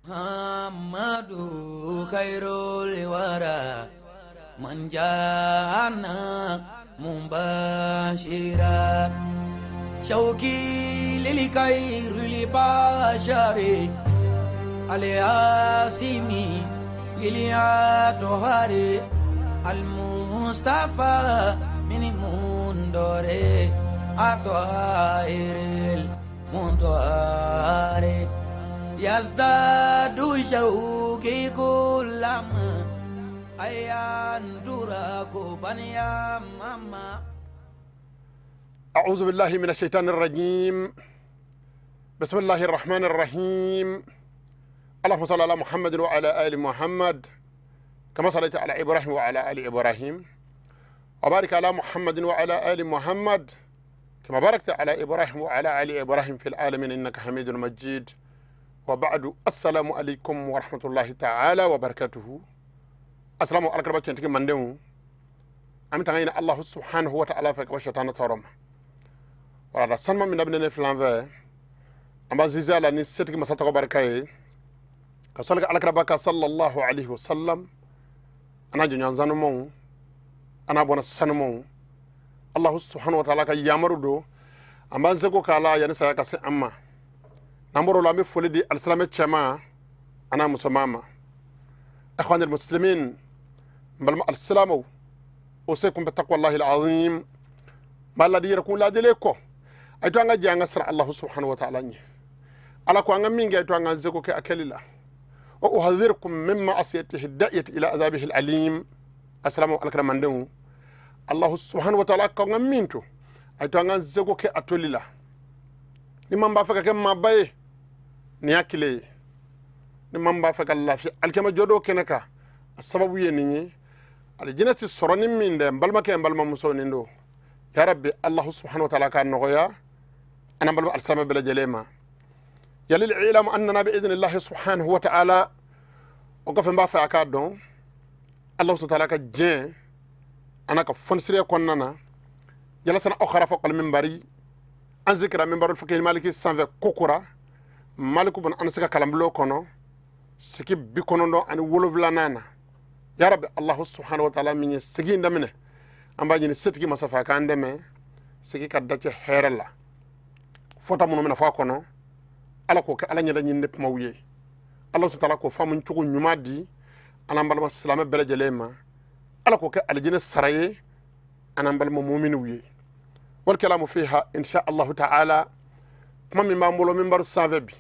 Muhammadu khairul wara man jana mubashira shauki lil khairil bashari aliasimi iliatohari almustafa min mundore atoairil mundoare yazdadu shauki kulama ayandura kubaniya mama. أعوذ بالله من الشيطان الرجيم. بسم الله الرحمن الرحيم. اللهم صل على محمد وعلى آل محمد كما صليت على إبراهيم وعلى آل إبراهيم، وبارك على محمد وعلى آل محمد كما باركت على إبراهيم وعلى آل إبراهيم في العالمين إنك حميد مجيد. وبعد، السلام عليكم ورحمة الله تعالى وبركاته. السلام عليكم ورحمة الله وبركاته. An tanga ɲini Allah subhanahu wa ta'ala fɛ ka bɔ shetana tɔɔrɔ ma. Wala sanuma min daminɛ ne filan fɛ, an b'a zizi a la ni setigi masa tɔgɔ barika ye, ka sɔli ka alakiraba kan sallallahu alaihi wa sallam, a n'a jɔɲɔgɔn sanumanw, a n'a bɔnna sanumanw. Allah subhanahu wa ta'ala ka yamaru don, an b'an seko k'a la yanni saya ka se an ma. N'an bɔr'o la, an bɛ foli di alisilamɛ cɛman a n'a musoman ma. Ikhwanil muslimin, n balima alisilamɛw, usikum bitaqwallahi alazim. N b'a ladi yɛrɛ kun ladelen kɔ, a to an ka jɛ an ka siran Allah subhanahu wa ta'ala ɲɛ. Ala ko an ka min kɛ, a to an k'an seko kɛ a kɛli la. Wa uhadhirukum min ma'asiyatihi da'iyati ila azabihi alalim. Asalamu alakira mandenw, Allah subhanahu wa ta'ala ko an ka min to, a to an k'an seko kɛ a toli la. Ni man b'a fɛ ka kɛ maaba ye, nin y'a tile ye. Ni man b'a fɛ ka lafiya alikiyama jɔdon kɛnɛ kan, a sababu ye nin ye. Alijinɛ ti sɔrɔ ni min dɛ, n balimakɛ, n balimamuso, nin don. Ya rabbi, Allah subhanahu wa ta'ala k'a nɔgɔya an n'an balima alisilamɛ bɛɛ lajɛlen ma. Yalil ilamu annana bi idnillahi subhanahu wa ta'ala. O kɔfɛ, n b'a fɛ a k'a dɔn, Allah subhanahu wa ta'ala ka diɲɛ a n'a ka fɔnisiriya kɔnɔna na, jalasana aw fawqa minbari, an zikira minbarul fiqhi maliki sanfɛ kokura, maliku bun an se ka kalanbulon kɔnɔ, sigi 97nan na. Ya rabbi, Allah subhanahu wa ta'ala min ye sigi in daminɛ, an b'a ɲini setigi masa fɛ a k'an dɛmɛ sigi ka dacɛ hɛrɛ la. Fɔta minnu bɛna fɔ a kɔnɔ, Ala k'o kɛ Ala ɲɛda ɲini kumaw ye. Allah subhanahu wa ta'ala k'o faamu cogo ɲuman di an n'an balima silamɛ bɛɛ lajɛlen ma. Ala k'o kɛ alijinɛ sara ye an n'an balima muminiw ye. Wal kalamu fiha insha allahu ta'ala. Kuma min b'an bolo minbaru sanfɛ bi,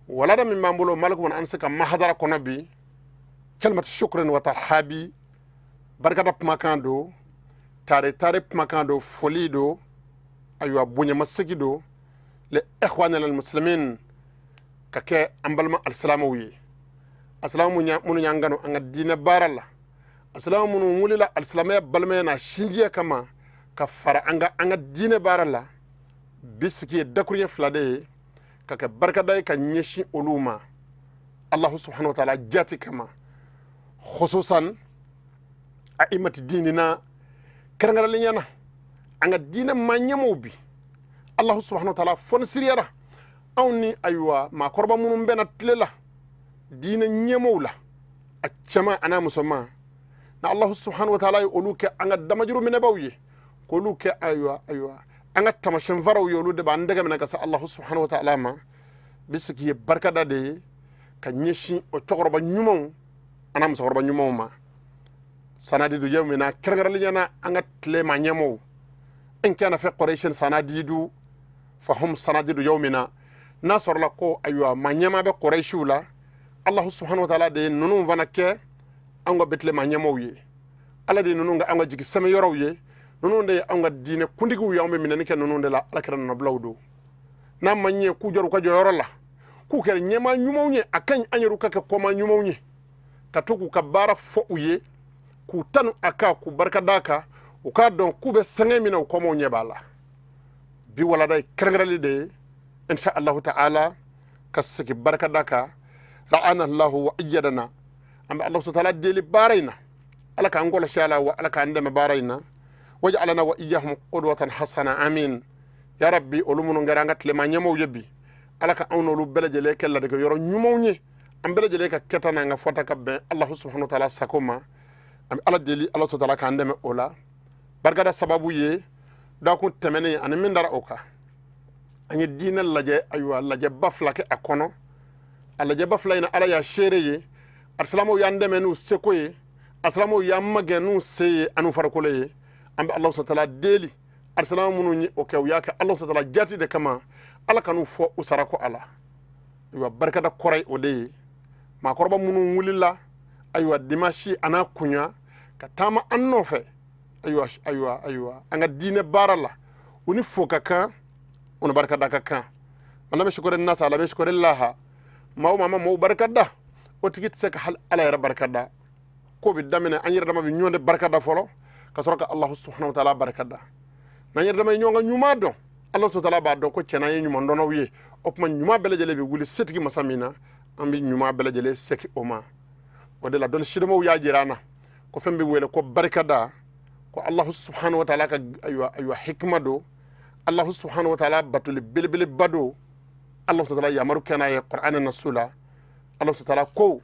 walada min b'an bolo maliku an se ka mahadara kɔnɔ bi, kalimatu shukrin wa tarhabi, barikada kumakan don, tare tare kumakan don, foli don, ayiwa bonyamasegi don le ikhwanina almuslimin, ka kɛ an balima alisilamɛw ye, alisilamɛ minnu y'an kanu an ka diinɛ baara la, alisilamɛ minnu wulila alisilamɛya balimaya n'a sinjiya kama ka fara an ka an ka diinɛ baara la. Bi sigi ye dakuruɲɛ fila de ye ka kɛ barikada ye ka ɲɛsin olu ma Allahu subhanahu wa ta'ala jati kama, khususan a'imati dinina, kɛrɛnkɛrɛnnenya na an ka diinɛ maa ɲɛmɔgɔw bi. Allahu subhanahu wa ta'ala fɔnisiriyara anw ni ayiwa maakɔrɔba minnu bɛna tile la diinɛ ɲɛmɔgɔw la, a cɛman a n'a musoman na, Allahu subhanahu wa ta'ala ye olu kɛ an ka damajuru minɛbaw ye, k'olu kɛ ayiwa an ka tamasiyɛn faraw ye. Olu de b'an dɛgɛ minɛ ka se Allahu subhanahu wa ta'ala ma. Bi sigi ye barikada de ye ka ɲɛsin o cɛkɔrɔba ɲumanw a n'a musokɔrɔba ɲumanw ma. Sanadidu yawmina, kɛrɛnkɛrɛnnenya na an ka tile maa ɲɛmɔgɔw, in kana fi quraishin sanadidu fahum sanadidu yawmina. N'a sɔrɔla ko ayiwa maa ɲɛmaa bɛ quraishiw la, Allahu subhanahu wa ta'ala de ye ninnu fana kɛ an ka bi tile maa ɲɛmɔgɔw ye. Ala de ye ninnu kɛ an ka jigi sɛmɛ yɔrɔw ye. Ninnu de ye an ka diinɛ kuntigiw ye. Anw bɛ minɛni kɛ ninnu de la. Ala kɛra nɔnɔbilaw don. N'a ma ɲɛ k'u jɔra u ka jɔyɔrɔ la, k'u kɛra ɲɛmaa ɲumanw ye, a ka ɲi an yɛrɛw ka kɛ kɔmaa ɲumanw ye, ka to k'u ka baara fɔ u ye, k'u tanu a kan, k'u barika d'a kan, u k'a dɔn k'u bɛ sɛgɛn min na, u kɔmaw ɲɛ b'a la. Bi walada ye kɛrɛnkɛrɛnli de ye insha allahu ta'ala, ka sigi barika da kan. Ra'ana allahu wa ayyadana. An bɛ Allahu ta'ala deli baara in na, Ala k'an kɔlɔsi a la, wa Ala k'an dɛmɛ baara in na. Waj'alana wa iyyahum qudwatan hasana, amin ya rabbi. Olu minnu kɛra an ka tilema ɲɛmɔgɔw ye bi, Ala ka anw n'olu bɛɛ lajɛlen kɛ ladege yɔrɔ ɲumanw ye. An bɛɛ lajɛlen ka kɛta n'an ka fɔta ka bɛn Alahu subahana wa taala sago ma. An bɛ Ala deli, Ala taala k'an dɛmɛ o la. Barikada sababu ye dɔgɔkun tɛmɛnen ani min dara o kan, an ye diinɛ lajɛ, ayiwa, lajɛba fila kɛ a kɔnɔ. A lajɛba fila in na, Ala y'a seere ye, alisilamɛw y'an dɛmɛ n'u seko ye, alisilamɛw y'an magɛn n'u se ye an'u farikolo ye. An bɛ Alahu taala deli, alisilamɛ minnu ye o kɛ, u y'a kɛ Alahu taala jati de kama, Ala kan'u fɔ u sara ko a la. Ayiwa, barikada kɔrɔ ye o de ye. Maakɔrɔba minnu wulila, ayiwa, dimasi a n'a kunya ka taama an nɔfɛ, ayiwa, ayiwa, ayiwa, an ka diinɛ baara la, u ni fo ka kan, u ni barikada ka kan. Man lam yashkuri nasa lam yashkuri laha. Maa o maa ma maaw barikada, o tigi tɛ se ka hali Ala yɛrɛ barikada. Ko bɛ daminɛ, an yɛrɛ dama bɛ ɲɔgɔn de barikada fɔlɔ, ka sɔrɔ ka Alahu subahana wa taala barikada. N'an yɛrɛ dama ye ɲɔgɔn ka ɲuman dɔn, Alahu subahana wa taala b'a dɔn ko tiɲɛna an ye ɲuman dɔnnaw ye. O tuma ɲuman bɛɛ lajɛlen bɛ wuli setigi masa min na, an bɛ ɲuman bɛɛ lajɛlen segin o ma. O de la dɔnni sidɔnbaw y'a jira an na ko fɛn bɛ wele ko barikada, ko Alahu subahana wa taala ka, ayiwa, ayiwa, hikima don, Alahu subahana wa taala batoli belebeleba don. Alahu taala yamaru kɛ n'a ye Kuranɛ nasu la. Alahu taala ko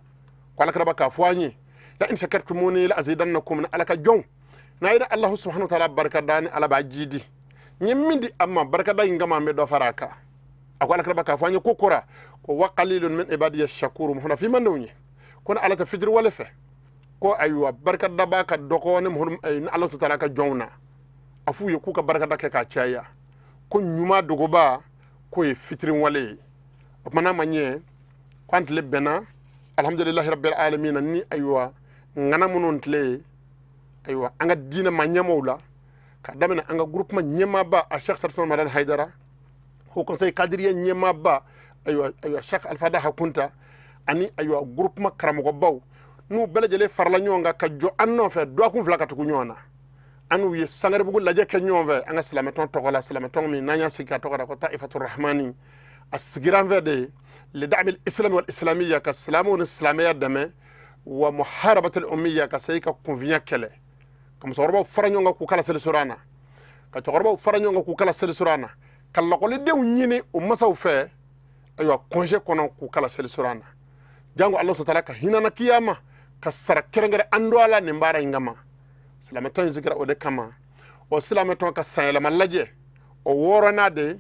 alakiraba k'a fɔ an ye: la in shakartumuni la azidannakum. Ni Ala ka jɔnw n'a ye Alahu subahana wa taala barikada, ni Ala b'a jidi, n ye min di a ma barikada in kama, an bɛ dɔ fara a kan. A ko alakiraba k'a fɔ an ye ko kora ko wa qalilun min ibadiya shakuru. Muhuna fimandenw ye ko ni Ala tɛ fitiriwale fɛ, ko ayiwa, barikada b'a ka dɔgɔ ni Ala taala ka jɔnw na. A f'u ye k'u ka barikada kɛ k'a caya, ko ɲuman dogoba k'o ye fitiriwale ye. O tuma n'a ma ɲɛ ko an tile bɛnna, alhamdulilahi rabbil alamin, ni ayiwa ŋana minnu tile ye, ayiwa, an ka diinɛ ma ɲɛmaaw la, ka daminɛ an ka groupement ɲɛmaaba a Cheikh Sarfan Madani Haidara, haut conseil kadiriya ɲɛmaaba, ayiwa, ayiwa, Cheikh Alpha Daha Kunta, ani ayiwa groupement karamɔgɔbaw, n'u bɛɛ lajɛlen farala ɲɔgɔn kan ka jɔ an nɔfɛ dɔgɔkun 2 ka tugu ɲɔgɔn na. An n'u ye Sangarebugu lajɛ kɛ ɲɔgɔn fɛ an ka silamɛtɔn tɔgɔ la, silamɛtɔn min n'an y'a sigi ka tɔgɔ da ko Taifatu Rahmani. A sigira an fɛ de lidami islami wal islamiyya, ka silamɛw ni silamɛya dɛmɛ, wa muharabatul ummiya, ka se ka kunfinya kɛlɛ, ka musokɔrɔbaw fara ɲɔgɔn kan k'u kala seli suran na, ka cɛkɔrɔbaw fara ɲɔgɔn kan k'u kala seli suran na, ka lakɔlidenw ɲini u masaw fɛ, ayiwa, congé kɔnɔ, k'u kala seli suran na. Jango Ala taala ka hinɛ kiyama ka sara kɛrɛnkɛrɛn an don ala nin baara in kama. Silamɛtɔn in sigira o de kama. O silamɛtɔn ka sanyɛlɛma lajɛ o wɔɔrɔnan de,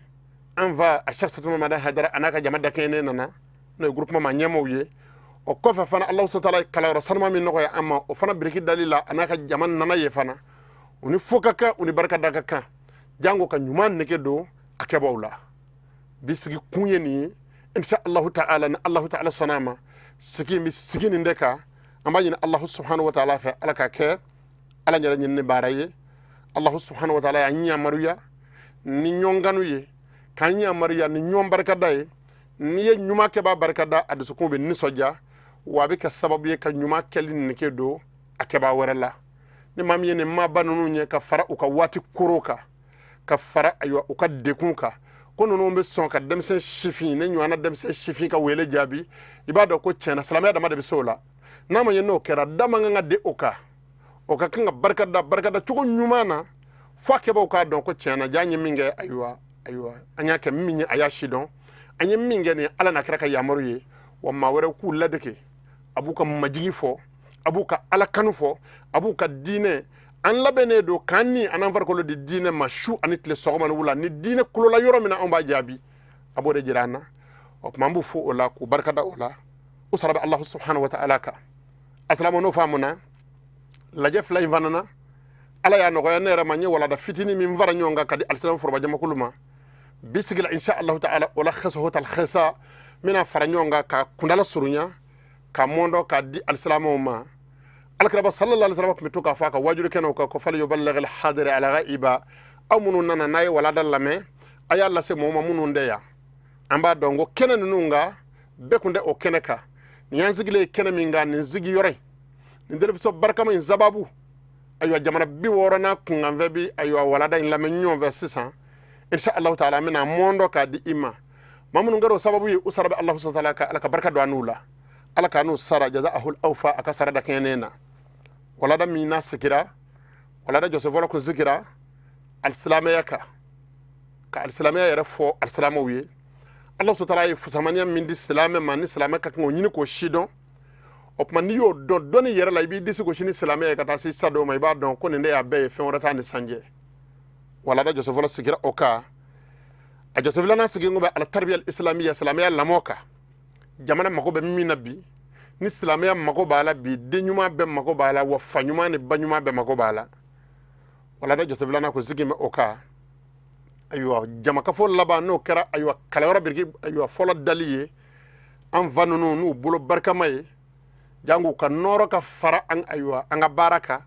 an fa a Cheikh Satuma Madani Haidara a n'a ka jama dakɛɲɛnen nana, n'o ye groupement ma ɲɛmaaw ye. O kɔfɛ fana, Alahu taala ye kalanyɔrɔ sanuma min nɔgɔya an ma, o fana biriki dali la, a n'a ka jama nana ye fana. U ni fo ka kan, u ni barikada ka kan, jango ka ɲuman nege don a kɛbaw la. Bi sigi kun ye nin ye, insha Allahu ta'ala, ni Allahu ta'ala sɔnna a ma. Sigi bɛ sigi nin de kan. An b'a ɲini Allahu subhanahu wa ta'ala fɛ, Ala k'a kɛ Ala yɛrɛ ɲini baara ye. Allahu subhanahu wa ta'ala y'an yamaruya ni ɲɔgɔn kanu ye, k'an yamaruya ni ɲɔgɔn barikada ye. N'i ye ɲuman kɛbaa barikada, a dusukun bɛ nisɔndiya, wa a bɛ kɛ sababu ye ka ɲuman kɛli nege don a kɛbaa wɛrɛ la. Ni maa min ye nin maaba ninnu ye ka fara u ka waati koro kan, ka fara, ayiwa, u ka dekun kan, ko ninnu bɛ sɔn ka denmisɛn sifin ne ɲɔgɔnna denmisɛn sifin ka wele jaabi, i b'a dɔn ko tiɲɛna silamɛya dama de bɛ se o la. N'a ma ɲɛ n'o kɛra, da man kan ka di o kan, o ka kan ka barikada, barikada cogo ɲuman na, fo a kɛbaaw k'a dɔn ko tiɲɛna ja an ye min kɛ, ayiwa, ayiwa, an y'a kɛ min ye, a y'a si dɔn an ye min kɛ nin Ala n'a kira ka yamaru ye. Wa maa wɛrɛw k'u ladege, a b'u ka majigi fɔ, a b'u ka Ala kanu fɔ, a b'u ka diinɛ. An labɛnnen don k'an ni an n'an farikolo di diinɛ ma su ani tile, sɔgɔma ni wula. Ni diinɛ kolola yɔrɔ min na, anw b'a jaabi. A b'o de jira an na. O tuma an b'u fo o la, k'u barikada o la. U sara bɛ Alahu subhanahu wa ta'ala kan. Asilamu n'o faamuna lajɛ fila in fana na, Ala y'a nɔgɔya ne yɛrɛ ma, n ye walada fitinin min fara ɲɔgɔn kan ka di alisilamu foroba jamakulu ma bi sigila, insha Allahu ta'ala, o la xɛsa tal xɛsa n bɛna fara ɲɔgɔn kan ka kundala surunya ka mɔndɔ k'a di alisilamɛw ma. Alakiraba sallallahu alaihi wasallam tun bɛ to k'a fɔ a ka wajuli kɛnɛw kan ko fali yuballigh al hadir ala ghaiba. Aw minnu nana n'a ye walada lamɛn, a y'a lase mɔgɔw ma minnu tɛ yan. An b'a dɔn ko kɛnɛ ninnu kan, bɛɛ kun tɛ o kɛnɛ kan. Nin y'an sigilen ye kɛnɛ min kan, nin sigi yɔrɔ in, nin télévision barikama in sababu, ayiwa, jamana 60 n'a kunkanfɛ bi, ayiwa, walada in lamɛn ɲɔgɔn fɛ sisan. Insha Allahu ta'ala, an bɛna mɔndɔ k'a di i ma. Maa minnu kɛra o sababu ye, u sara bɛ Alahu subhanahu wa ta'ala ka Ala ka barika don an n'u la, Ala k'a n'u sara jazaahul awfa, a ka sara da kɛɲɛnen na. Walada min n'a sigira, walada jɔsen fɔlɔ kun sigira alisilamɛya kan, ka alisilamɛya yɛrɛ fɔ alisilamɛw ye. Ala sutara ye fusamaniya min di silamɛ ma, ni silamɛ ka kan k'o ɲini k'o sidɔn. O tuma n'i y'o dɔn dɔnni yɛrɛ la, i b'i disi gosi ni silamɛ ye ka taa se sa dɔw ma. I b'a dɔn ko nin de y'a bɛɛ ye, fɛn wɛrɛ t'a ni sanjɛ. Walada jɔsen fɔlɔ sigira o kan. A jɔsen filanan sigi ko bɛ ala tarbiya islamiya, silamɛya lamɔ kan. Jamana mako bɛ min na bi, ni silamɛya mako b'a la bi, den ɲuman bɛɛ mako b'a la, wa fa ɲuman ni ba ɲuman bɛɛ mako b'a la. Walada jɔsen filanan ko sigi bɛ o kan. Ayiwa, jamakafo laban n'o kɛra, ayiwa, kalanyɔrɔ biriki ayiwa fɔlɔ dali ye an fa ninnu n'u bolo barikama ye, janko ka nɔrɔ ka fara an ayiwa an ka baara kan,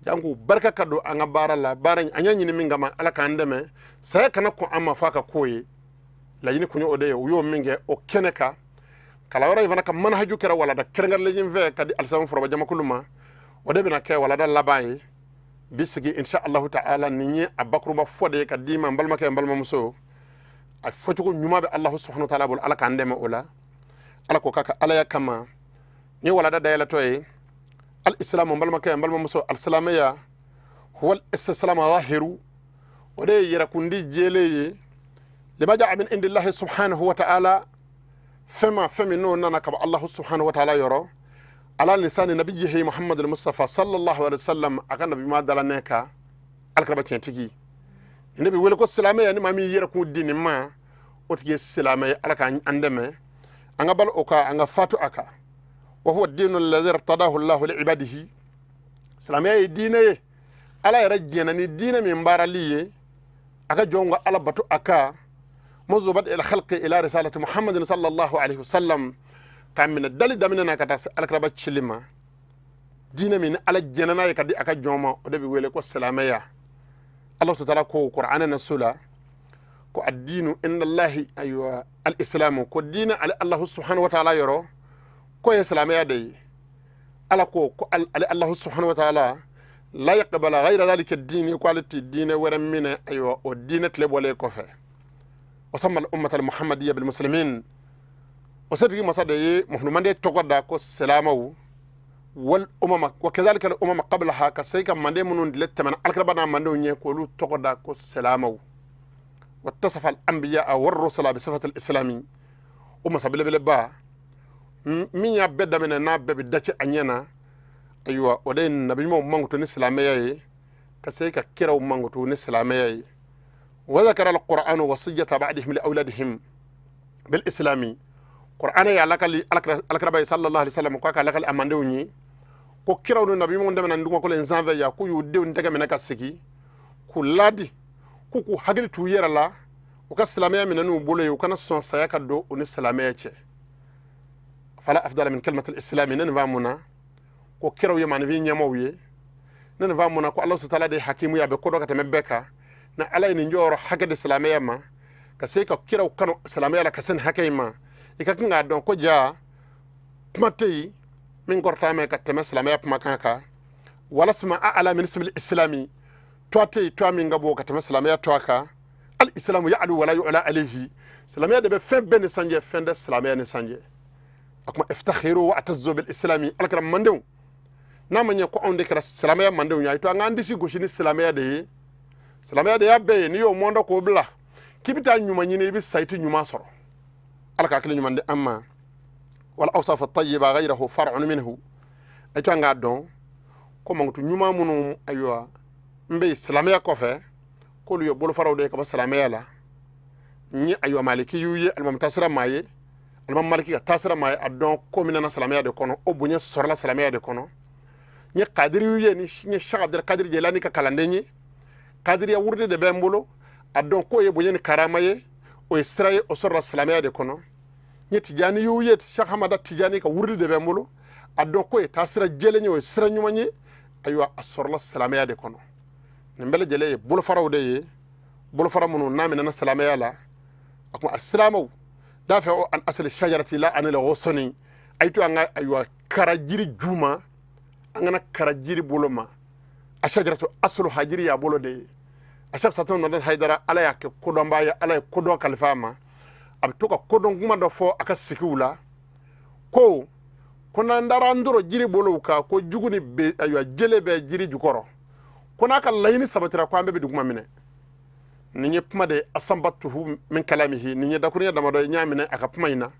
janko barika ka don an ka baara la. Baara an y'a ɲini min kama, Ala k'an dɛmɛ, saya kana kɔn an ma f'a ka k'o ye. Laɲini kun ye o de ye. U y'o min kɛ o kɛnɛ kan, kalanyɔrɔ in fana ka manahaju kɛra walada kɛrɛnkɛrɛnlen fɛ ka di alisilamɛ foroba jamakulu ma. O de bɛna kɛ walada laban ye bi sigi, insha Allahu ta'ala. Nin ye a bakuruba fɔ de ye ka d'i ma, n balimakɛ, n balimamuso. A fɔcogo ɲuman bɛ Allahu subhanahu wa ta'ala bolo. Ala k'an dɛmɛ o la. Ala k'o k'a ka alaya kama. Ni walada dayɛlɛtɔ ye al islamu, n balimakɛ, n balimamuso, alisilamɛya, huwa al istislamu zahiru, o de ye yɛrɛkundi jɛlen ye, lima jaa min indillahi subhanahu wa ta'ala, fɛn ma fɛn min n'o nana ka bɔ Allahu subhanahu wa ta'ala yɔrɔ, ala lisani nabiyihi Muhammadul Mustafa sallallahu alaihi wasallam, a ka nabi ɲuman dala nɛ kan, alakiraba tiɲɛtigi. Ne bɛ wele ko silamɛya. Ni maa min yɛrɛ kun di nin ma, o tigi ye silamɛ ye. Ala k'an dɛmɛ an ka balo o kan, an ka fatu a kan. Wa huwa dinu alladhi irtadahu Allahu li ibadihi. Silamɛya ye diinɛ ye, Ala yɛrɛ jɛnna ni diinɛ min baarali ye a ka jɔnw ka Ala bato a kan, munzu badi il khalqi ila risalati Muhammadin sallallahu alaihi wasallam, k'a minɛ dali daminɛ na ka taa se alakiraba cili ma. Diinɛ min ni Ala jɛnna n'a ye ka di a ka jɔn ma, o de bɛ wele ko silamɛya. Ala taala ko Kuranɛ na so la ko addiinu indallahi ayiwa al-islamu, ko diinɛ ale Allahu subhanahu wa ta'ala yɔrɔ ko ye silamɛya de ye. Ala ko ko ale Allahu subhanahu wa ta'ala la yaqbala ghayra dhalika diini, ko ale ti diinɛ wɛrɛ minɛ ayiwa o diinɛ tile bɔlen kɔfɛ. Wa samma al-ummata al-muhammadiyya bil muslimin, o setigi masa de ye muhammaden tɔgɔ da ko silamaw, wal umama wa kadhalika al umama qablaha, ka se ka manden minnu tile tɛmɛna alakiraba n'a mandenw ɲɛ, k'olu tɔgɔ da ko silamaw. Wattasafa al anbiya war rusula bi sifati al islami, o masa belebeleba min y'a bɛɛ daminɛ n'a bɛɛ bɛ dace a ɲɛ na, ayiwa, o de ye nabi ɲumanw mankutu ni silamɛya ye, ka se ka kiraw mankutu ni silamɛya ye. Wa dhakara al qur'anu wasiyata ba'dihim li awladihim bil islami, qur'ana y'a lakali alakiraba ye sallallahu alaihi wasallam ko a ka lakali a mandenw ye ko kiraw ni nabi ɲumanw tɛmɛna dugumakolo in sanfɛ yan, k'u y'u denw tɛgɛ minɛ ka sigi k'u laadi, k'u k'u hakili t'u yɛrɛ la, u ka silamɛya minɛ n'u bolo ye, u kana sɔn saya ka don u ni silamɛya cɛ. Fala afdala min kalimati islami. Ne nin f'a mun na ko kiraw ye maaninfin ɲɛmaaw ye? Ne nin f'a mun na ko Ala taala de ye hakimu ye, a bɛ ko dɔn ka tɛmɛ bɛɛ kan, na Ala ye nin jɔyɔrɔ hakɛ di silamɛya ma, ka se ka kiraw kanu silamɛya la ka se nin hakɛ in ma? I ka kan k'a dɔn ko ja kuma tɛ yen min kɔrɔta mɛn ka tɛmɛ silamɛya kumakan kan. Wala sima a'la min ismil islami, tɔgɔ tɛ yen tɔgɔ min ka bon ka tɛmɛ silamɛya tɔgɔ kan. Al islamu ya'lu wala yu'la alayhi, silamɛya de bɛ fɛn bɛɛ ni sanjɛ, fɛn tɛ silamɛya ni sanjɛ. A kuma iftakhiru wa atazzu bil islami, ala kɛra mandenw n'a ma ɲɛ ko anw de kɛra silamɛya mandenw ye, a to an k'an disi gosi ni silamɛya de ye. Silamɛya de y'a bɛɛ ye. N'i y'o mɔndɔ k'o bila k'i bɛ taa ɲuman ɲini, i bɛ sa, i tɛ ɲuman sɔrɔ. Ala ka hakili ɲuman di an ma. Wala awsafa tayyiba ghayrahu far'un minhu, a to an k'a dɔn ko mankutu ɲuman minnu ayiwa n bɛ silamɛya kɔfɛ, k'olu ye bolofaraw de ye ka bɔ silamɛya la. N ye ayiwa maliki y'u ye, alimami taasira maa ye, alimami maliki ka taasira maa ye, a dɔn ko min nana silamɛya de kɔnɔ, o bonya sɔrɔla silamɛya de kɔnɔ. N ye kadiri y'u ye, ni n ye Cheikh Abdul Kadir Jelani ka kalanden ye, kadiriya wurudi de bɛ n bolo, a dɔn k'o ye bonya ni karama ye, o ye sira ye, o sɔrɔla silamɛya de kɔnɔ. N ye tijani y'u ye, Cheikh Hamada Tijani ka wurudi de bɛ n bolo, a dɔn k'o ye taasira jɛlen ye, o ye sira ɲuman ye, ayiwa, a sɔrɔla silamɛya de kɔnɔ. Nin bɛɛ lajɛlen ye bolofaraw de ye, bolofara minnu n'a minɛna silamɛya la. A kuma silamɛw dafɛ o an asali shajarati la ani la ghusni, a to an ka ayiwa kara jiri ju ma, an kana kara jiri bolo ma. A shajaratu aslu hajiri y'a bolo de ye. A Cheikh Satana Madani Hayidara, Ala y'a kɛ kodɔnbaa ye, Ala ye kodɔn kalifa a ma. A bɛ to ka kodɔn kuma dɔ fɔ a ka sigiw la ko n'an taara an tɔrɔ jiri bolow kan, ko jugu ni ayiwa jele bɛ jiri jukɔrɔ, ko n'a ka laɲini sabatira, ko an bɛɛ bɛ duguma minɛ. Nin ye kuma de asanbatuhu min kalamihi, nin ye dakuruɲɛ damadɔ ye n y'a minɛ a ka kuma in na.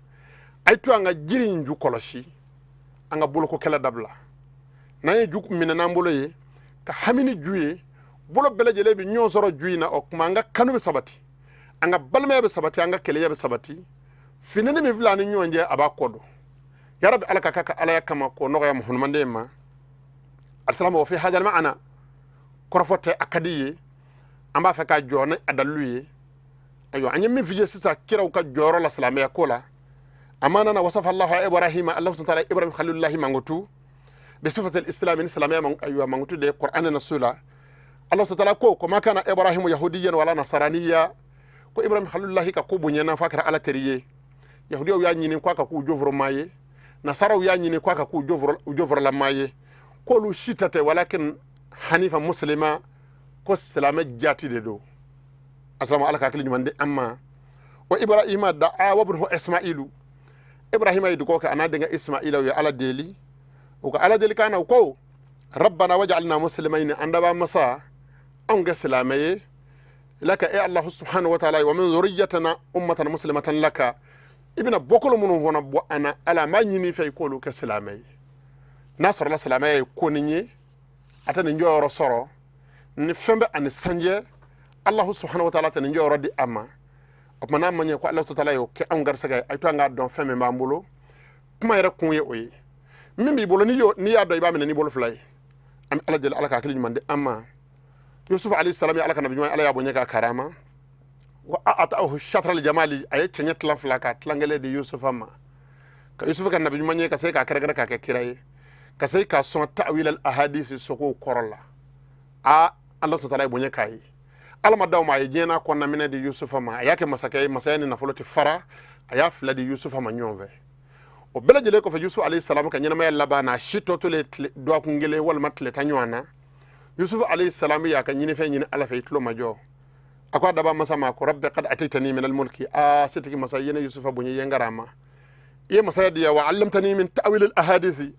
A ye to an ka jiri in ju kɔlɔsi, an ka boloko kɛlɛ dabila. N'an ye ju minɛ n'an bolo ye ka hami ni ju ye, bolo bɛɛ lajɛlen bɛ ɲɔgɔn sɔrɔ ju in na. O tuma an ka kanu bɛ sabati, an ka balimaya bɛ sabati, an ka kelenya bɛ sabati. Finini min filɛ an ni ɲɔgɔn cɛ, a b'a kɔ don. Yarabi, Ala ka k'a ka alaya kama k'o nɔgɔya muhammaden ma. Alisalama wa fi hadal ma'ana, kɔrɔfɔ tɛ a ka di ye, an b'a fɛ k'a jɔ ni a dalilu ye. Ayiwa, an ye min f'i ye sisan kiraw ka jɔyɔrɔ la silamɛya ko la, a ma nana wasafa Allahu Ibrahima, Allah subhanahu wa ta'ala Ibrahim khalilullahi mankutu bi sifati al-islam, ni silamɛya man, ayiwa, mankutu de Qur'an na su la. Allah subhanahu wa ta'ala ko ma kana Ibrahimu yahudiyan wala nasaraniya, ko Ibrahim khalilullahi ka ko bonyana f'a kɛra Ala teri ye. Yahudiyaw y'a ɲini k'a ka k'u joforomaa ye, nasaraw y'a ɲini k'a ka k'u joforolamaa ye, k'olu si ta tɛ, walakin hanifa muslima, ko silamɛ jati de don. Asalamu, Ala ka hakili ɲuman di an ma. Wa Ibrahima da'a wabnuhu Ismailu, Ibrahima ye dugawu kɛ a n'a denkɛ Ismaila, u ye Ala deli. U ka Ala deli kan na, u ko rabbana waj'alna muslimaini, an daba masa, anw kɛ silamɛ ye, laka, e Allahu subhanahu wa ta'ala, wa min zurriyatina ummatan muslimatan laka, i bɛna bɔkolo minnu fana bɔ an na, Ala, an b'a ɲini i fɛ i k'olu kɛ silamɛ ye. N'a sɔrɔla silamɛya ye ko nin ye, a tɛ nin jɔyɔrɔ sɔrɔ ni fɛn bɛ ani sanjɛ. Allahu subhanahu wa ta'ala tɛ nin jɔyɔrɔ di a ma. O tuma n'a ma ɲɛ ko Allahu ta'ala y'o kɛ anw garisɛgɛ ye, a to an k'a dɔn fɛn min b'an bolo. Kuma yɛrɛ kun ye o ye. Min b'i bolo, n'i y'a dɔn, i b'a minɛ n'i bolo fila ye. An bɛ Ala deli, Ala ka hakili ɲuman di an ma. Yusuf alayhi salam ye Ala ka nabi ɲuman, Ala y'a bonya k'a karama. Wa ataahu shatral jamali, a ye cɛɲɛ tilan fila ka tilan kelen di Yusufa ma, ka Yusufa ka nabi ɲuman ye, ka se k'a kɛrɛkɛrɛ k'a kɛ kira ye, ka se k'a sɔn ta'wil al ahadisi, sogow kɔrɔ la. A Ala ta'ala ye bonya k'a ye, Ala ma d'aw ma, a ye diɲɛ n'a kɔnɔna minɛ di Yusufa ma, a y'a kɛ masakɛ ye, masaya ni nafolo tɛ fara, a y'a fila di Yusufa ma ɲɔgɔn fɛ. O bɛɛ lajɛlen kɔfɛ, Yusuf alayhi salam ka ɲɛnamaya laban na, a si tɔ tolen dɔgɔkun kelen walima tile tan ɲɔgɔn na, Yusuf alayhi salam y'a ka ɲinifɛn ɲini Ala fɛ, i tulo ma jɔ. A ko a daba masa ma ko rabbi qad ataytani min almulki, a setigi masa, ye ne Yusufa bonya, i ye n karama, i ye masaya di yan, wa allamtani min ta'wil al ahadithi,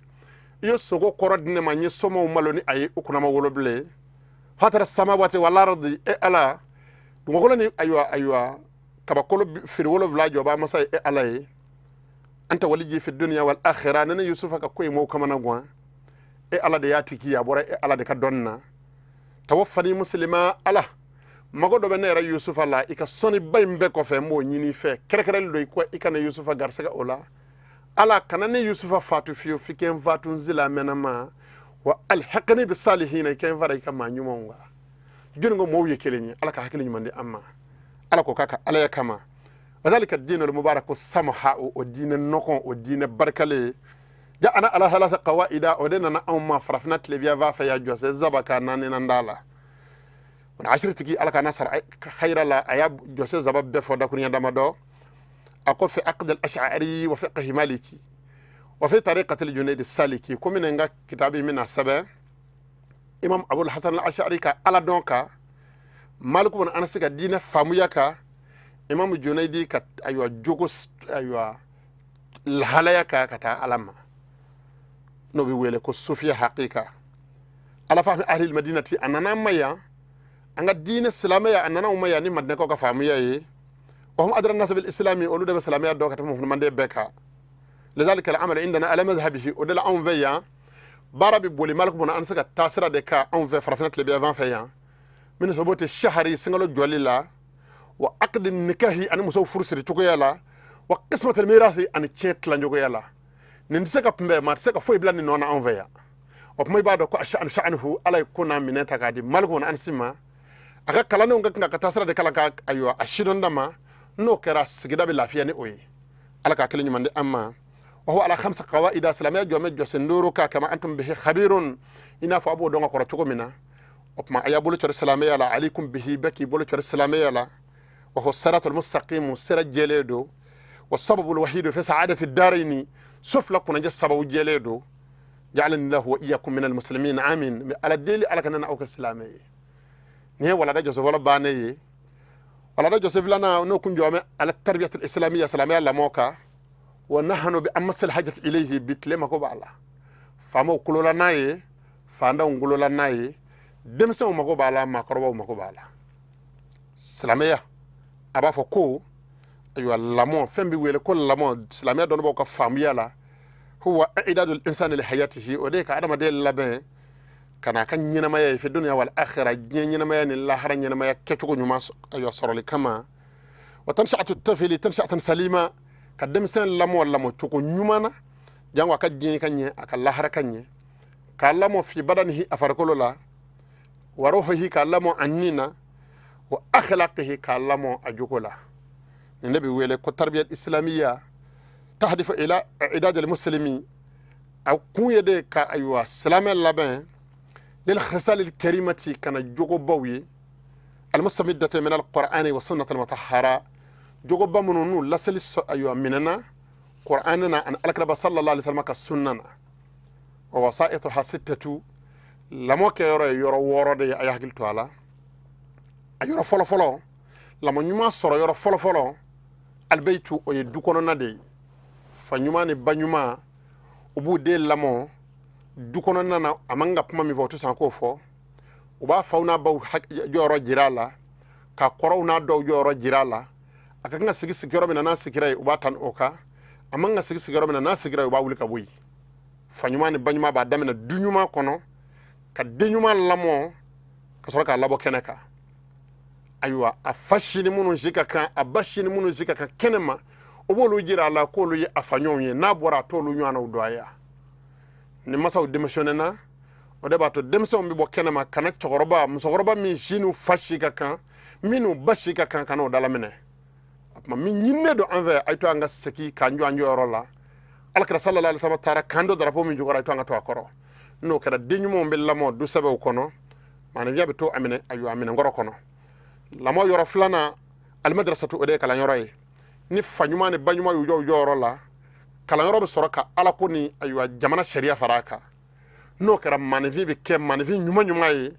i ye sogo kɔrɔ di ne ma, n ye somaw malo ni a ye, u kunna ma wolo bilen, fatara samawati wal ardi, e Ala, dugukolo ni ayiwa kabakolo firi wolonwula jɔba masa ye e Ala ye, anta waliji fi dunya wal akhirah, ne Yusufa ka ko ye mɔgɔw kamana gan, e Ala de y'a tigi, a bɔra e Ala de ka dɔnni na, tawaffani muslima, Ala, mago dɔ bɛ ne yɛrɛ Yusufa la, i ka sɔnniba in bɛɛ kɔfɛ, n b'o ɲini i fɛ, kɛrɛkɛrɛli don i ka ne Yusufa garisɛgɛ o la. Ala, kana ne Yusufa fatu fiyewu f'i ka n fatu n silamɛnama, wa alhaqni bi salihina, i ka n fara i ka maa ɲumanw kan. Jɔnni ko mɔɔw ye kelen ye? Ala ka hakili ɲuman di an ma. Ala ko k'a ka alaya kama, wa dhalika dinul mubarak samaha, o diinɛ nɔgɔn, o diinɛ barikalen, ja'ana ala thalatha qawaida, o de nana anw ma farafinna tilebiyanfan fɛ yan, jɔsɛ zaba ka naani nan da la. Wani ashiritigi, Ala ka n'a sara hayira la, a y'a jɔsɛ zaba bɛɛ fɔ dakuruɲɛ damadɔ. A ko fi aqd al ash'ari wa fiqh maliki wa fi tariqati al junayd saliki, ko minɛ n ka kitabi min na sɛbɛn Imam Abul Hasan al Ash'ari ka Ala dɔn ka, Maliku bin Anasi ka diinɛ faamuya ka, Imam Junaydi ka ayiwa jogo, ayiwa lahalaya ka taa Ala ma, n'o bɛ wele ko sufiya hakika. Ala fahmi ahli madinati, a nana an ma yan, an ka diinɛ silamɛya, a nana anw ma yan ni madinɛkaw ka faamuya ye. Wa hum adra nas bil islami, olu de bɛ silamɛya dɔn ka tɛmɛ muhammaden bɛɛ kan. Lidhalika al amal indana ala madhhabihi, o de la anw fɛ yan baara bɛ boli Maliku bin Anasi ka taasira de kan anw fɛ farafinna tilebiyanfan fɛ yan, min thubuti shahari, sunkalo jɔli la, wa aqdi nikahi, ani musow furu siri cogoya la, wa qismatil mirathi, ani tiɲɛ tilan cogoya la. Nin tɛ se ka kunbɛn, maa tɛ se ka foyi bila nin nɔ na anw fɛ yan. O tuma i b'a dɔn ko sha'anu sha'anuhu, Ala ye ko n'a minɛ ta k'a di Maliku bin Anasi ma, a ka kalandenw ka kan ka taasira de kalan ka ayiwa a sidɔn ma. N'o kɛra, sigida bɛ lafiya ni o ye. Ala k'a kelen ɲuman di an ma. Wa huwa ala khamsa qawaida, silamɛya jɔ bɛ jɔsen duuru kan, kama antum bihi khabirun, i n'a fɔ a b'o dɔn ka kɔrɔ cogo min na. O tuma a y'a bolo cɔri silamɛya la, alaikum bihi, bɛɛ k'i bolo cɔri silamɛya la. Wa huwa siratul mustaqim, sira jɛlen don, wa sababul wahidu fi sa'adati daraini, so fila kunnajɛ sababu jɛlen don. Ja'alani lahu wa iyyakum minal muslimin, amin. Mɛ Ala deli, Ala ka ne n'aw kɛ silamɛ ye. Nin ye walada jɔsen fɔlɔ bannen ye. Walada jɔsen filanan, n'o kun jɔ bɛ ala tarbiyatul islamiyya, silamɛya lamɔ kan, wa nahnu bi amasil hajati ilayhi, bi tile mako b'a la, faamaw kulola n'a ye, fantanw kulola n'a ye, denmisɛnw mako b'a la, maakɔrɔbaw mako b'a la. Silamɛya a b'a fɔ ko ayiwa, lamɔ, fɛn bɛ wele ko lamɔ silamɛya dɔnnibaaw ka faamuya la, huwa i'dadul insani li hayatihi, o de ye ka adamaden labɛn ka n'a ka ɲɛnamaya ye fi dunya wal akhira, diɲɛ ɲɛnamaya ni lahara ɲɛnamaya kɛcogo ɲuman ayiwa sɔrɔli kama. Wa tanshi'atu tafili tanshi'atan salima, ka denmisɛn lamɔ lamɔ cogo ɲuman na, jango a ka diɲɛ ka ɲɛ, a ka lahara ka ɲɛ, k'a lamɔ fi badanihi, a farikolo la, wa ruhihi, k'a lamɔ a ni na, wa akhlaqihi, k'a lamɔ a jogo la. Nin de bɛ wele ko tarbiya islamiya tahdifu ila i'dad al muslimi, a kun ye de ka ayiwa silamɛ labɛn lil khisal al karimati, ka na jogobaw ye, almustamiddati min alqur'ani wa sunnati almutahhara, jogoba minnu n'u laseli ayiwa minɛna qur'ani na ani alakiraba sallallahu alaihi wasallam ka sunna na. Wa wasaituha sittatu, lamɔ kɛyɔrɔ ye yɔrɔ wɔɔrɔ de ye, a y'a hakili to a la. A yɔrɔ fɔlɔfɔlɔ, lamɔ ɲuman sɔrɔ yɔrɔ fɔlɔfɔlɔ, albaytu, o ye du kɔnɔna de ye. Fa ɲuman ni ba ɲuman, u b'u den lamɔ du kɔnɔna na. A man ka kuma min fɔ, o tɛ sɔn k'o fɔ. U b'a faw n'a baw jɔyɔrɔ jira a la, ka kɔrɔw n'a dɔw jɔyɔrɔ jira a la. A ka kan ka sigi sigiyɔrɔ min na, n'a sigira yen, u b'a ta o kan. A man ka sigi sigiyɔrɔ min na, n'a sigira yen, u b'a wuli ka bɔ yen. Fa ɲuman ni ba ɲuman b'a daminɛ du ɲuman kɔnɔ ka den ɲuman lamɔ, ka sɔrɔ k'a labɔ kɛnɛ kan. Ayiwa, a fa si ni minnu si ka kan, a ba si ni minnu si ka kan kɛnɛ ma, o b'olu jira a la k'olu ye a faɲɔgɔnw ye. N'a bɔra, a t'olu ɲɔgɔnnaw dɔn a ya. Ni masaw démissionnena, o de b'a to denmisɛnw bɛ bɔ kɛnɛ ma ka na cɛkɔrɔba, musokɔrɔba min si n'u fa si ka kan, minnu ba si ka kan, ka n'o dalaminɛ. O tuma, min ɲininen don an fɛ, a ye to an ka segin k'an jɔ an jɔyɔrɔ la. Alakira sallallahu alaihi wasallam taara k'an to darapo min jukɔrɔ, a ye to an ka to a kɔrɔ. N'o kɛra, den ɲumanw bɛ lamɔ du sɛbɛw kɔnɔ, maaninfinya bɛ to a minɛ, ayiwa, a minɛnkɔrɔ kɔnɔ. Lamɔ yɔrɔ filanan, alimadrasatu, o de ye kalanyɔrɔ ye. Ni fa ɲuman ni ba ɲuman y'u jɔ u jɔyɔrɔ la, kalanyɔrɔ bɛ sɔrɔ ka alako ni ayiwa jamana sariya fara a kan. N'o kɛra, maaninfin bɛ kɛ maaninfin ɲuman ɲuman ye.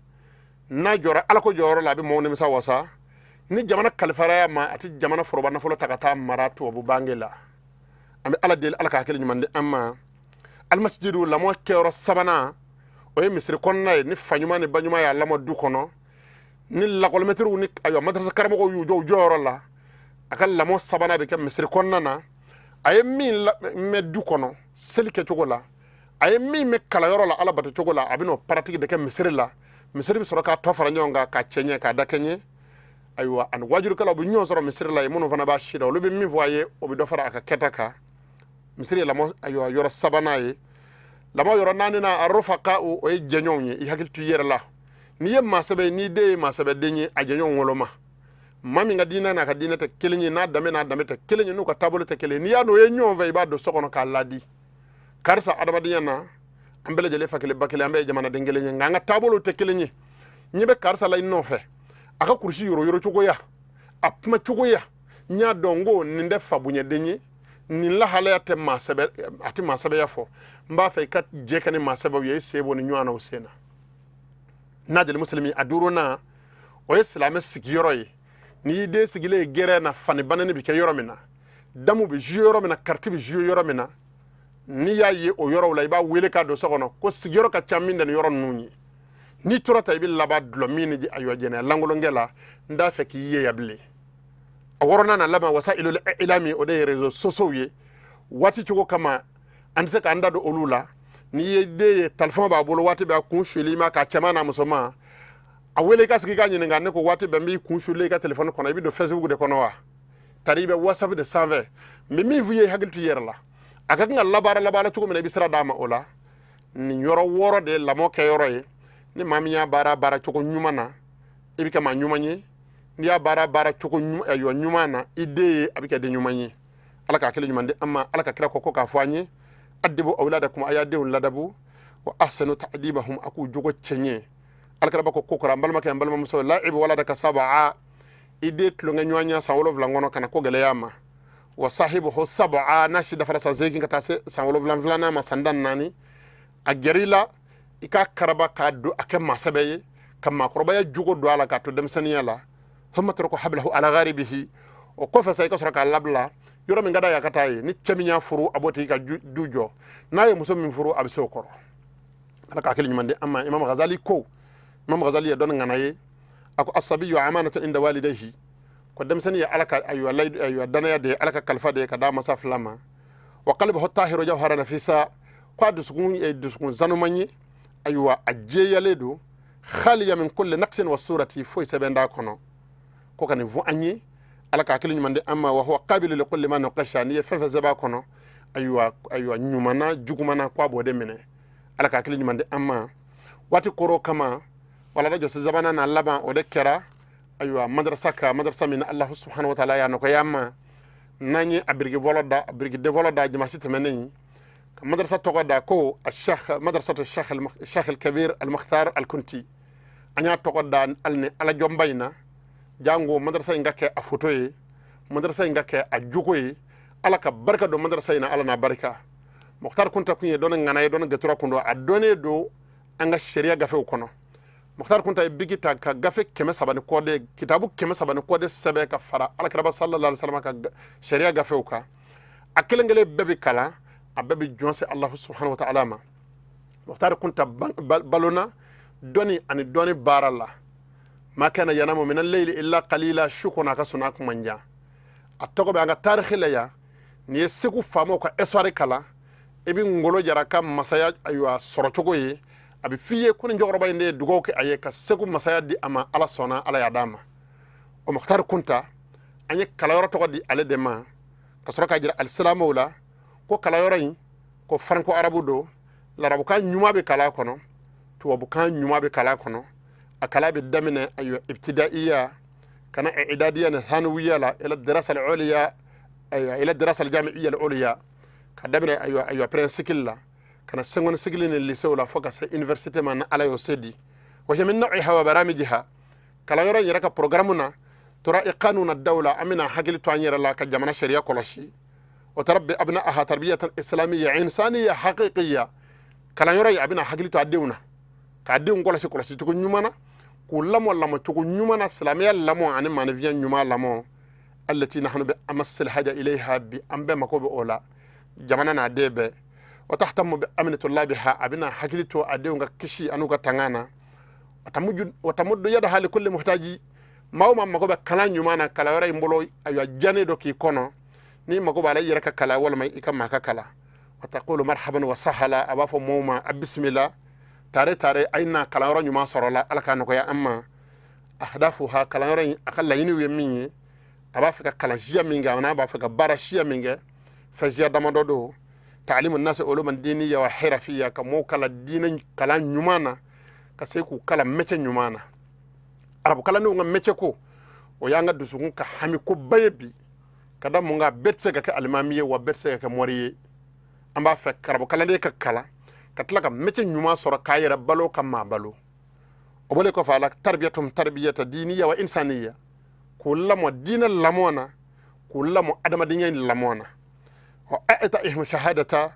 N'a jɔra alako jɔyɔrɔ la, a bɛ maaw nimisa wasa. Ni jamana kalifara a ma, a tɛ jamana foroba nafolo ta ka taa mara tubabu bange la. An bɛ Ala deli, Ala ka hakili ɲuman di an ma. Alimasijidu, lamɔ kɛyɔrɔ sabanan, o ye misiri kɔnɔna ye. Ni fa ɲuman ni ba ɲuman y'a lamɔ du kɔnɔ, ni lakɔlimɛtiriw ni ayiwa madarasa karamɔgɔw y'u jɔ u jɔyɔrɔ la, a ka lamɔ sabanan bɛ kɛ misiri kɔnɔna na. A ye min mɛn du kɔnɔ seli kɛcogo la, a ye min mɛn kalanyɔrɔ la ala bato cogo la, a bɛ n'o paratigi de kɛ misiri la. Misiri bɛ sɔrɔ k'a tɔ fara ɲɔgɔn kan, k'a cɛɲɛ, k'a dakɛɲɛ. Ayiwa, ani wajurukɛlaw bɛ ɲɔgɔn sɔrɔ misiri la yen, minnu fana b'a si la, olu bɛ min fɔ a ye, o bɛ dɔ fara a ka kɛta kan. Misiri ye lamɔ ayiwa yɔrɔ sabanan ye. Lamɔ yɔrɔ naaninan, arofaka, o ye jɛɲɔgɔnw ye. I hakili to i yɛrɛ la. N'i ye maa sɛbɛ ye, n'i den ye maa sɛbɛden ye, a jɛɲɔgɔn woloma. Maa min ka diinɛ n'a ka diinɛ tɛ kelen ye, n'a danbe n'a danbe tɛ kelen ye, n'u ka taabolo tɛ kelen ye, n'i y'a n'o ye ɲɔgɔn fɛ, i b'a don so kɔnɔ k'a laadi. Karisa, adamadenya na, an bɛɛ lajɛlen fa kelen ba kelen, an bɛɛ ye jamanaden kelen ye, nka an ka taabolow tɛ kelen ye. Ɲɛ bɛ karisa la i nɔfɛ, a ka kurusi yoroyoro cogoya, a kuma cogoya, n y'a dɔn ko nin tɛ fa bonyaden ye, nin lahalaya tɛ maa sɛbɛ, a tɛ maa sɛbɛya fɔ. N b'a fɛ i ka jɛ kɛ ni maa sɛbɛw ye, i sen bɔ ni ɲɔgɔn na o sen na. N'a musilimi, a duurunan, o ye silamɛ sigiyɔrɔ ye. N'i y'i den sigilen ye gɛrɛn na, fani banani bɛ kɛ yɔrɔ min na, damu bɛ jouer yɔrɔ min na, kariti bɛ jouer yɔrɔ min na, n'i y'a ye o yɔrɔw la, i b'a wele k'a don so kɔnɔ ko sigiyɔrɔ ka ca min tɛ nin yɔrɔ ninnu ye. N'i tora ta, i bɛ laban dulɔ min ni ayiwa jɛnɛya lankolonkɛ la. N t'a fɛ k'i ye yan bilen. A wɔɔrɔnan na laban, wasailul ilami, o de ye réseaux sociaux ye. Waati cogo kama, an tɛ se k'an da don olu la. N'i ye den ye, telefɔni b'a bolo waati bɛɛ, a kun suli ma k'a cɛman n'a musoman, a wele i ka sigi k'a ɲininka. Ne ko waati bɛɛ n b'i kun sulen i ka telefɔni kɔnɔ, i bɛ don Facebook de kɔnɔ wa, tari i bɛ WhatsApp de sanfɛ? N bɛ min f'i ye, hakili to i yɛrɛ la. A ka kan ka labaara labaara cogo min na, i bɛ sira d'a ma o la. Nin yɔrɔ wɔɔrɔ de ye lamɔ kɛyɔrɔ ye. Ni maa min y'a baara baara cogo ɲuman na, i bɛ kɛ maa ɲuman ye. N'i y'a baara baara cogo ɲuman na, i den ye, a bɛ kɛ den ɲuman ye. Ala ka hakili ɲuman di an ma. Ala ka kira ko k'a fɔ an ye: adibu awladakum, a y'a denw ladabu, wa ahsanu ta'dibahum, a k'u jogo cɛɲɛ. Alakira ko kɔrɔ, an balimakɛ, an balimamuso, la'ib waladaka sab'a, i den tulonkɛ ɲɔgɔn ɲɛ san 7 kɔnɔ, kana ko gɛlɛya ma. Wa sahibuhu sab'a, n'a si dafara san 8 ka taa se san 7 filanan ma, san 14, a gɛrɛ i la, i k'a karaba k'a don a kɛ maa sɛbɛ ye, ka maakɔrɔbaya jogo don a la k'a to denmisɛnninya la. Thumma truku hablahu ala gharibihi, o kɔfɛ sa, i ka sɔrɔ k'a labila yɔrɔ min ka d'a ye, a ka taa ye. Ni cɛ min y'a furu, a b'o tigi ka du jɔ. N'a ye muso min furu, a bɛ se o kɔrɔ. Ala ka hakili ɲuman di an ma. Imam Ghazali ko, Imam Ghazali ye dɔnni ŋana ye. A ko asabiyu amanatun inda walidayhi, ko denmisɛnnin ye Ala ka, ayiwa, layidu, ayiwa, danaya de ye, Ala ka kalifa de ye ka d'a masa fila ma. Wa qalbuhu tahiru jawhara nafisa, ko a dusukun ye dusukun sanuman ye, ayiwa, a jɛyalen don, khaliya min kulli naqsin wa surati, foyi sɛbɛn t'a kɔnɔ. Ko ka nin fɔ an ye, Ala ka hakili ɲuman di an ma. Wa huwa qabilu li kulli ma nuqasha, n'i ye fɛn fɛn sɛbɛn a kɔnɔ, ayiwa, ɲuman na, juguman na, ko a b'o de minɛ. Ala ka hakili ɲuman di an ma. Waati koro kama, walada jɔsi sabanan na laban, o de kɛra, ayiwa, madrasa ka madrasa min Allahu subhanahu wa ta'ala y'a nɔgɔya an ma, n'an ye a biriki fɔlɔ da, a biriki den fɔlɔ da jumasi tɛmɛnen, ka madrasa tɔgɔ da ko a sheikh madrasatu sheikh al-kabir al-mukhtar al-kunti. An y'a tɔgɔ da hali ni alajɔnba in na, jango madrasa in ka kɛ a foto ye, madrasa in ka kɛ a jogo ye. Ala ka barika don madrasa in na, Ala n'a barika. Mukhtar Kunta kun ye dɔnni ŋana ye, dɔnni gatura kun don, a dɔnnen don an ka sariya gafew kɔnɔ. Mukhtar Kunta ye biki ta ka gafe 300 ni kɔ de, kitabu 300 ni kɔ de sɛbɛn ka fara alakiraba sallallahu alaihi wasallam ka sariya gafew kan. A kelen kelen bɛɛ bɛ kalan, a bɛɛ bɛ jɔn se Allahu subhanahu wa ta'ala ma. Mukhtar Kunta balona dɔnni ani dɔnni baara la. Ma kana yanamu min al-layli illa qalila, su kɔnɔ a ka sunɔgɔ kun man jan. A tɔgɔ bɛ an ka tarikhi la yan. N'i ye Segu faamaw ka histoire kalan, i bɛ Ngolo Jara ka masaya, ayiwa, sɔrɔcogo ye. A bɛ f'i ye ko nin cɛkɔrɔba in de ye dugawu kɛ a ye ka Segu masaya di a ma. Ala sɔnna, Ala y'a d'a ma. O Mukhtar Kunta, an ye kalanyɔrɔ tɔgɔ di ale de ma, ka sɔrɔ k'a jira alisilamɛw la ko kalanyɔrɔ in ko faranko arabu don, larabukan ɲuman bɛ kalan kɔnɔ, tubabukan ɲuman bɛ kalan kɔnɔ. A kalan bɛ daminɛ, ayiwa, ibtidaiya ka na idadiya ni thanawiya la, ila dirasa al-uliya, ayiwa, ila dirasa al-jami'iyya al-uliya, ka daminɛ, ayiwa, premier cycle la ka na seconde cycle ni lycée la, fo ka se université ma, ni Ala y'o se di. Wa hiya min naw'iha wa baramijiha, kalanyɔrɔ in yɛrɛ ka programme na, tura'i qanuna dawla, an bɛna hakili to an yɛrɛ la ka jamana sariya kɔlɔsi. Wa tarabbi abna'aha tarbiyatan islamiyya insaniyya haqiqiyya, kalanyɔrɔ in a bɛna hakili to a denw na, k'a denw kɔlɔsi kɔlɔsi cogo ɲuman na, k'u lamɔ lamɔ cogo ɲuman na, silamɛya lamɔ ani maanifinya ɲuman lamɔ, allati nahnu bi amassil haja ilayha, bi an bɛɛ mako bɛ o la, jamana n'a den bɛɛ. Wa tahtamu bi amni tullabiha, a bɛna hakili to a denw ka kisi an'u ka tanga na. Wa tamuddu yadaha li kulli muhtaji, maa o maa mako bɛ kalan ɲuman na kalanyɔrɔ in bolo, ayiwa, jannen dɔ k'i kɔnɔ, n'i mako b'a la, i yɛrɛ ka kalan walima i ka maa ka kalan. Wa taqulu marhaban wa sahala, a b'a fɔ mɔgɔw ma a bisimila, tare tare, a ye na kalanyɔrɔ ɲuman sɔrɔ la. Ala k'a nɔgɔya an ma. Ahdafuha, kalanyɔrɔ in a ka laɲiniw ye min ye, a b'a fɛ ka kalan siya min kɛ, a n'a b'a fɛ ka baara siya min kɛ, fɛn siya damadɔ don. Taalimu nasi uluman diniya wa hirafiya, ka mɔgɔw kalan diinɛ kalan ɲuman na, ka se k'u kalan métier ɲuman na. Arabu kalandenw ka métier ko, o y'an ka dusukun ka hami koba ye bi. Ka da mun kan? Bɛɛ tɛ se ka kɛ alimami ye, wa bɛɛ tɛ se ka kɛ mori ye. An b'a fɛ arabu kalanden ka kalan ka tila ka métier ɲuman sɔrɔ k'a yɛrɛ balo, ka maa balo. O bɔlen kɔfɛ a la, tarbiyatum tarbiyata diniya wa insaniya, k'u lamɔ diinɛ lamɔ na, k'u lamɔ adamadenya lamɔ na. Wa i'ta'ihim shahadata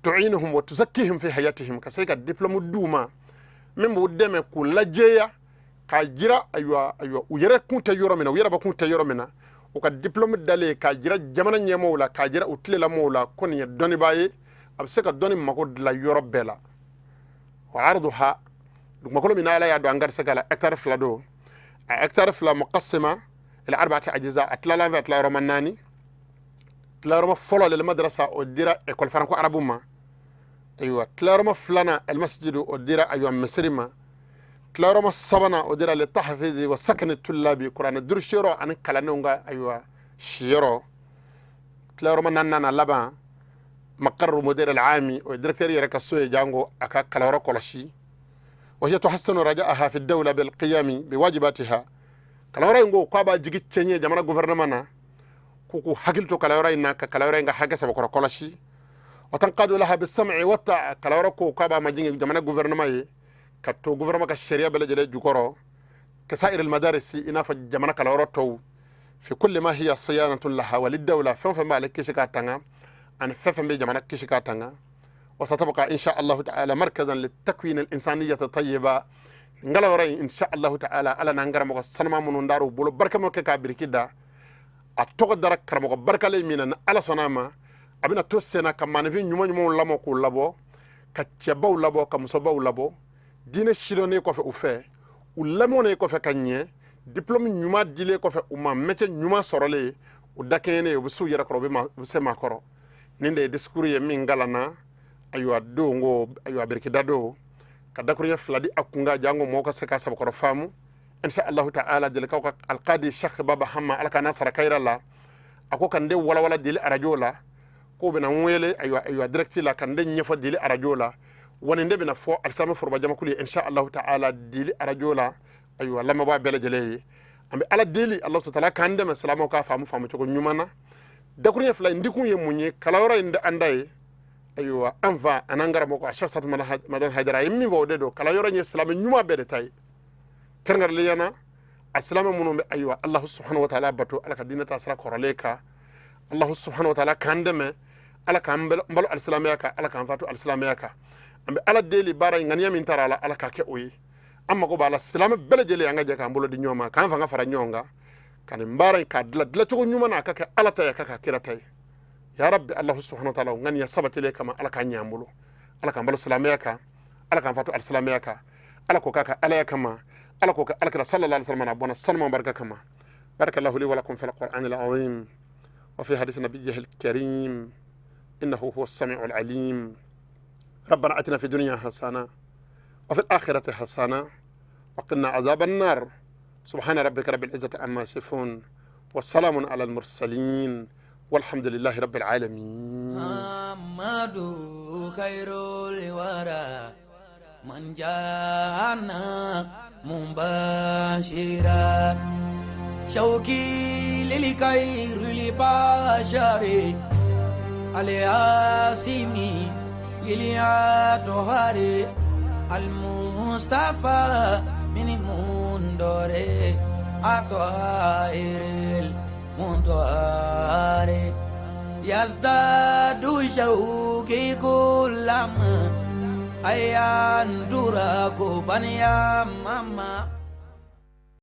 tu'inuhum wa tuzakkihim fi hayatihim, ka se ka diplôme d'u ma min b'u dɛmɛ k'u lajɛya, k'a jira, ayiwa, u yɛrɛ kun tɛ yɔrɔ min na, u yɛrɛ bakun tɛ yɔrɔ min na, u ka diplôme dalen k'a jira jamana ɲɛmɔgɔw la, k'a jira u tilelamɔgɔw la ko nin ye dɔnnibaa ye, a bɛ se ka dɔnni mako dilan yɔrɔ bɛɛ la. Wa arduha, dugumakolo min Ala y'a don an garisɛgɛ la, hectare 2 don. A hectare 2 muqassima ila arba'ati ajza, a tilala an fɛ tilayɔrɔma naani. Tilayɔrɔma fɔlɔ lil madrasa, o dira école franco arabu ma. Ayiwa, tilayɔrɔma filanan al masjidu, o dira, ayiwa, misiri ma. Tilayɔrɔma sabanan, o dira li tahfizi wa sakani tullabi, kuranɛ durusiyɔrɔ ani kalandenw ka, ayiwa, siyɔrɔ. Tilayɔrɔma naaninan laban, maqarru mudir al ami, o ye directeur yɛrɛ ka so ye, jango a ka kalanyɔrɔ kɔlɔsi. Wa hiya tuhassinu raja'aha fi dawla bil qiyami bi wajibatiha, kalanyɔrɔ in ko k'a b'a jigi cɛn ye jamana gouvernement na, k'u k'u hakili to kalanyɔrɔ in na, ka kalanyɔrɔ in ka hakɛ sabakɔrɔ kɔlɔsi. Wa tanqadu laha bis sam'i wa ta'a, kalanyɔrɔ ko k'a b'a majigin jamana gouvernement ye, ka to gouvernement ka sariya bɛɛ lajɛlen jukɔrɔ, kasa'ir al madarisi, i n'a fɔ jamana kalanyɔrɔ tɔw, fi kulli ma hiya siyanatun laha wa lidawla, fɛn fɛn b'ale kisi k'a tanga ani fɛn fɛn bɛ jamana kisi k'a tanga. Wa satabqa insha allahu ta'ala markazan litakwin al insaniyata tayyiba, ngalawara in insha allahu ta'ala, Ala n'an karamɔgɔ sanuma minnu dar'u bolo barikamaw kɛ k'a biriki da, a tɔgɔ dara karamɔgɔ barikalen min na, ni Ala sɔnna a ma, a bɛna to senna ka maaninfin ɲuman ɲumanw lamɔ k'u labɔ, ka cɛbaw labɔ, ka musobaw labɔ, diinɛ sidɔnnen kɔfɛ u fɛ. U lamɔnen kɔfɛ ka ɲɛ, diplôme ɲuman dilen kɔfɛ u ma, métier ɲuman sɔrɔlen, u dakɛɲɛnen, u bɛ s'u yɛrɛ kɔrɔ, u bɛ se maa kɔrɔ. Nin de ye discours ye min kalanna, ayiwa, don ko, ayiwa, birikida don ka dakuruɲɛ fila di a kun kan, jango mɔgɔw ka se ka sabakɔrɔ faamu, insha Allahu ta'ala. Jelikaw ka alkadi Sheikh Baba Hama, Ala ka n'a sara kayira la, a ko ka n de walawala deli arajo la, k'o bɛna n wele, ayiwa, direct la, ka n de ɲɛfɔ deli arajo la. Wa nin de bɛna fɔ alisilamɛ foroba jamakulu ye, insha Allahu ta'ala, deli arajo la, ayiwa, lamɛnbaa bɛɛ lajɛlen ye. An bɛ Ala deli, Allahu ta'ala k'an dɛmɛ, silamɛw k'a faamu faamu cogo ɲuman na. Dakuruɲɛ fila in dikun ye mun ye? Kalanyɔrɔ in an da ye, ayiwa, an fa an'an karamɔgɔ a Cheikh Satu Madani Hayidara, a ye min fɔ, o de don. Kalanyɔrɔ in ye silamɛ ɲuman bɛɛ de ta ye, kɛrɛnkɛrɛnnenya na a silamɛ minnu bɛ, ayiwa, Allahu subhanahu wa ta'ala bato, Ala ka diinɛ ta sira kɔrɔlen kan. Allahu subhanahu wa ta'ala k'an dɛmɛ, Ala k'an balo alisilamɛya kan, Ala k'an fatu alisilamɛya kan. An bɛ Ala deli, baara in ŋaniya min taara a la, Ala k'a kɛ o ye. An mago b'a la, silamɛ bɛɛ lajɛlen, an ka jɛ k'an bolo di ɲɔgɔn ma, k'an fanga fara ɲɔgɔn kan, ka nin baara in k'a dilan dilancogo ɲuman na, a ka kɛ Ala ta ye, a ka kɛ kira ta ye. Ya rabbi, Allahu subhanahu wa ta'ala, o ŋaniya sabatilen kama, Ala k'an ɲɛ an bolo, Ala k'an balo silamɛya kan, Ala k'an fatu alisilamɛya kan. Ala k'o k'a ka alaya kama, Ala k'o kɛ alakira sallallahu alaihi wasallam na bɔnna sanuma barika kama. Barakallahu li wa lakum fil qur'anil azim wa fi hadith nabiyyihi al-karim, innahu huwa as-sami'ul alim. ربنا اتنا في الدنيا حسنه وفي الاخره حسنه وقنا عذاب النار. سبحان ربك رب العزه عما يصفون، والسلام على المرسلين، والحمد لله رب العالمين. محمد خير الورى من جاءنا مبشرا، شوقي للخير البشر الياسمي الطهاري المصطفى من منذر الطاهر المطهر، يزداد شوقي كلما أيان دراكو بنيا ماما.